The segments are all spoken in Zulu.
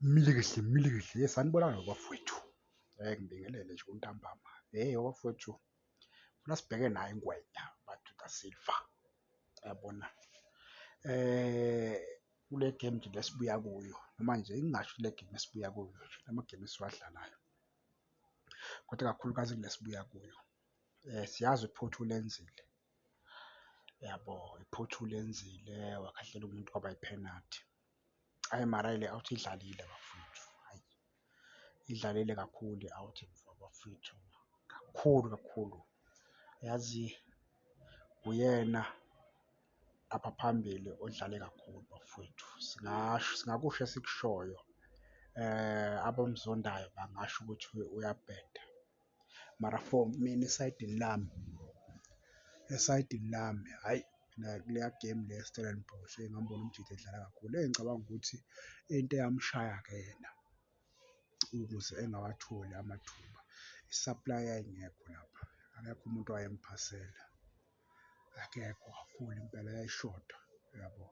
Milikihli, milikihli, sanibonani bafowethu. Ngibingelele nje kuntambama. Hheyi bafowethu, funa sibheke nayi ingwenya madoda Silver, uyabona? Kule game nje le esibuya kuyo noma nje ngingasho le game esibuya kuyo nje amagemu esiwadlalayo, kodwa ikakhulukazi kule esibuya kuyo. Siyazi iphutha ulenzile, yabo? Iphutha ulenzile wakhahlela umuntu kwaba yiphenathi. Hhayi mara le outie idlalile bafowethu, hhayi idlalile kakhulu i-outie bafowethu, kakhulu kakhulu. Yazi uyena apha phambili odlale kakhulu bafowethu, singasho, singakusho esikushoyo. Abamzondayo bangasho ukuthi uyabheda, mara for mina esayidini lami, esayidini lami, hhayi mina kuleya game le ye-Stellenbosch ngambona umjita edlala kakhulu. Eyi, ngicabanga ukuthi into eyamshaya-ke yena ukuze engawatholi amathuba, i-supply yayingekho lapha, akekho umuntu owayemphasela, akekho kakhulu impela yayishoda, uyabo?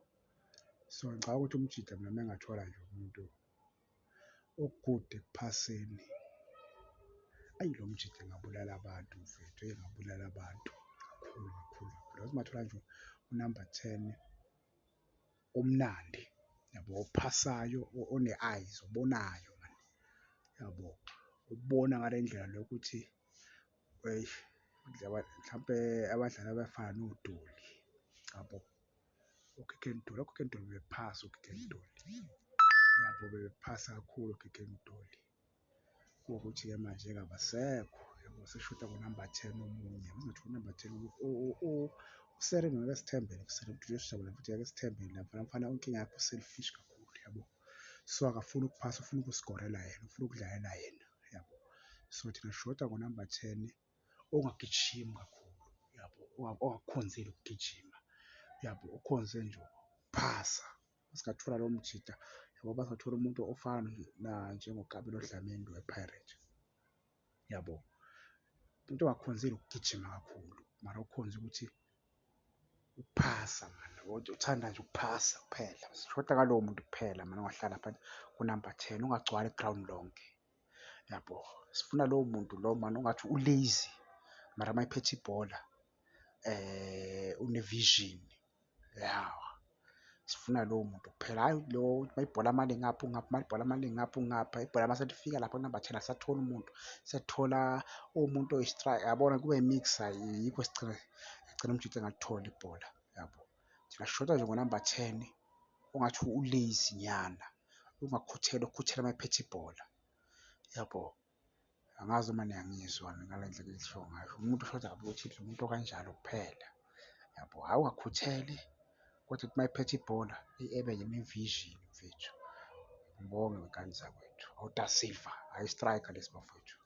So, ngicabanga ukuthi umjita mina uma engathola nje umuntu o-good ekuphaseni, ayi lo mjita engabulala abantu mfethu, engabulala abantu kakhulu kakhulu kakhulu. Yazi uma ungathola nje unamba ten omnandi, yabo, ophasayo, one-eyes, obonayo mani, yabo? Ubona ngale ndlela le yokuthi eish mhlampe abadlali abafana noDolly, yabo? O-Keagan Dolly, o-Keagan Dolly bebephasa o-Keagan Dolly, yabo? Bebephasa kakhulu o-Keagan Dolly. Kuwukuthi-ke manje-ke abasekho, yabo, sesishoda ngonamba ten omunye, mesingathola unamba ten uSirino ngeke sithembele kuSirino futhi ngeke sithembele laphayana, umfana inkinga yakhe u-selfish kakhulu, yabo? So, akafuni ukuphasa, ufuna ukuziskorela yena, ufuna ukudlalela yena, yabo? So, thina sishoda ngonamba ten ongagijimi kakhulu, yabo? Ongakukhonzile ukugijima, yabo? Okhonze nje ukuphasa. Masingathola lowo mjita, yabo, masingathola umuntu ofana njengoKabelo Dlamini lo we-Pirates, yabo? Umuntu ongakhonzile ukugijima kakhulu mara okhonze ukuthi ukuphasa mani, uthanda nje ukuphasa kuphela. Sishoda ngalowo muntu kuphela mani ongahlala laphayana kunamba ten, ongagcwali igrawundi lonke, yabo? Sifuna lowo muntu lowo mani ongathi u-lazy mara uma ephethe ibhola une-vision, ya. Sifuna lowo muntu kuphela, hhayi lo uma ibhola uma lingapha ungapha, uma ibhola uma lingapha ungapha, ibhola mase lifika lapha kunamba ten akusatholi muntu, sekuthola umuntu yabona kube i-mix, yikho sigcina egcina umjita engalitholi ibhola, yabo. Thina sishoda nje ngonamba ten ongathi u-lazy nyana, ongakhuthele, okhuthele uma ephethe ibhola, yabo? Angazi noma niyangizwa ngale ndlela engisho ngayo. Umuntu oshoda kabi kwi-Chiefs umuntu okanjalo kuphela, yabo? Hhayi ongakhuthele kodwa ukuthi uma ephethe ibhola ebe ne-vision mfethu. Ngibonge wey'ngane zakwethu. Awu-Da Silva, hhayi i-striker lesi bafowethu.